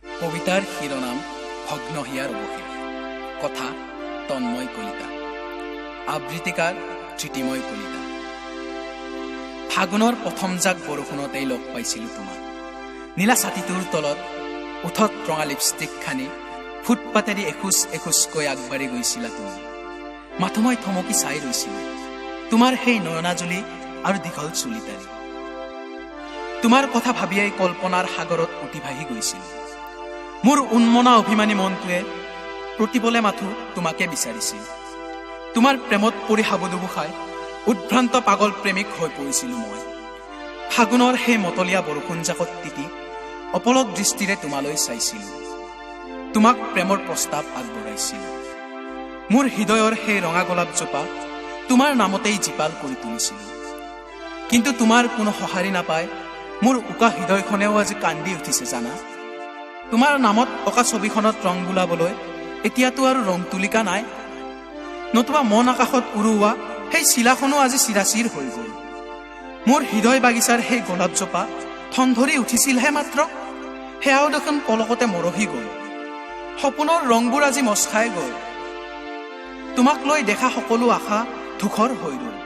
কবিতাৰ শিৰোনাম ভগ্ন হিয়াৰ অৱশেষ। কথা তন্ময় কলিতা, আবৃত্তিকাৰ ধৃতিময় কলিতা। ফাগুনৰ প্ৰথম জাক বৰষুণতেই লগ পাইছিলো তোমাক। নীলা ছাতিটোৰ তলত ওঠত ৰঙা লিপষ্টিক সানি ফুটপাতেদি এখোজ এখোজকৈ আগবাঢ়ি গৈছিলা তুমি। মাথো মই থমকি চাই ৰৈছিলো তোমাৰ সেই নয়নাজুলি আৰু দীঘল চুলিটাৰি। তোমাৰ কথা ভাবিয়েই কল্পনাৰ সাগৰত উটি ভাহি গৈছিলো। মোৰ উন্মনা অভিমানী মনটোৱে প্ৰতিপলে মাথো তোমাকে বিচাৰিছিল। তোমাৰ প্ৰেমত পৰি হাবুডুবু খাই উদ্ভ্ৰান্ত পাগল প্ৰেমিক হৈ পৰিছিলো মই। ফাগুনৰ সেই মতলীয়া বৰষুণজাকত তিতি অপলক দৃষ্টিৰে তোমালৈ চাইছিলো, তোমাক প্ৰেমৰ প্ৰস্তাৱ আগবঢ়াইছিলো। মোৰ হৃদয়ৰ সেই ৰঙা গোলাপজোপা তোমাৰ নামতেই জীপাল কৰি তুলিছিলো। কিন্তু তোমাৰ কোনো সঁহাৰি নাপাই মোৰ উকা হৃদয়খনেও আজি কান্দি উঠিছে জানা। তোমাৰ নামত অঁকা ছবিখনত ৰং বুলাবলৈ এতিয়াতো আৰু ৰং তুলিকা নাই। নতুবা মন আকাশত উৰুওৱা সেই চিলাখনো আজি চিৰাচিৰ হৈ গ'ল। মোৰ হৃদয় বাগিচাৰ সেই গোলাপজোপা ঠন ধৰি উঠিছিলহে মাত্ৰ, সেয়াও দেখোন পলকতে মৰহি গ'ল। সপোনৰ ৰংবোৰ আজি মচ খাই গ'ল। তোমাক লৈ দেখা সকলো আশা ধূসৰ হৈ ৰ'ল।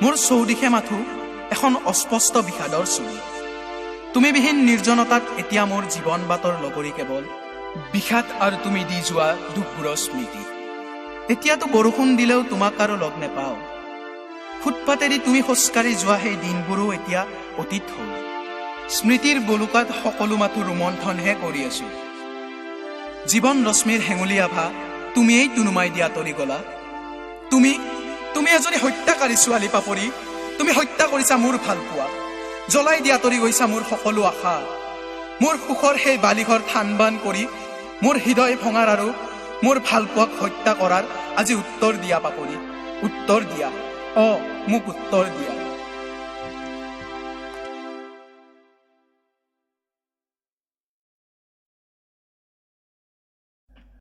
মোৰ চৌদিশে মাথো এখন অস্পষ্ট বিষাদৰ ছবি। তুমিবিহীন নিৰ্জনতাত এতিয়া মোৰ জীৱন বাটৰ লগৰী কেৱল বিষাদ আৰু তুমি দি যোৱা দুখবোৰৰ স্মৃতি। এতিয়াতো বৰষুণ দিলেও তোমাক আৰু লগ নেপাওঁ। ফুটপাতেদি তুমি খোজকাঢ়ি যোৱা সেই দিনবোৰো এতিয়া অতীত হ'ল। স্মৃতিৰ বলুকাত সকলো মাথো ৰোমন্থনহে কৰি আছো। জীৱন ৰশ্মিৰ হেঙুলী আভা তুমিয়েই নুমাই দি আঁতৰি গলা। তুমি তুমি এজনী হত্যাকাৰী ছোৱালী পাপৰি। তুমি হত্যা কৰিছা মোৰ ভালপোৱা, জ্বলাই দি আঁতৰি গৈছা মোৰ সকলো আশা। মোৰ সুখৰ সেই বালিঘৰ থান বান কৰি মোৰ হৃদয় ভঙাৰ আৰু মোৰ ভালপোৱাক হত্যা কৰাৰ আজি উত্তৰ দিয়া পাপৰি, উত্তৰ দিয়া। অ, মোক উত্তৰ দিয়া।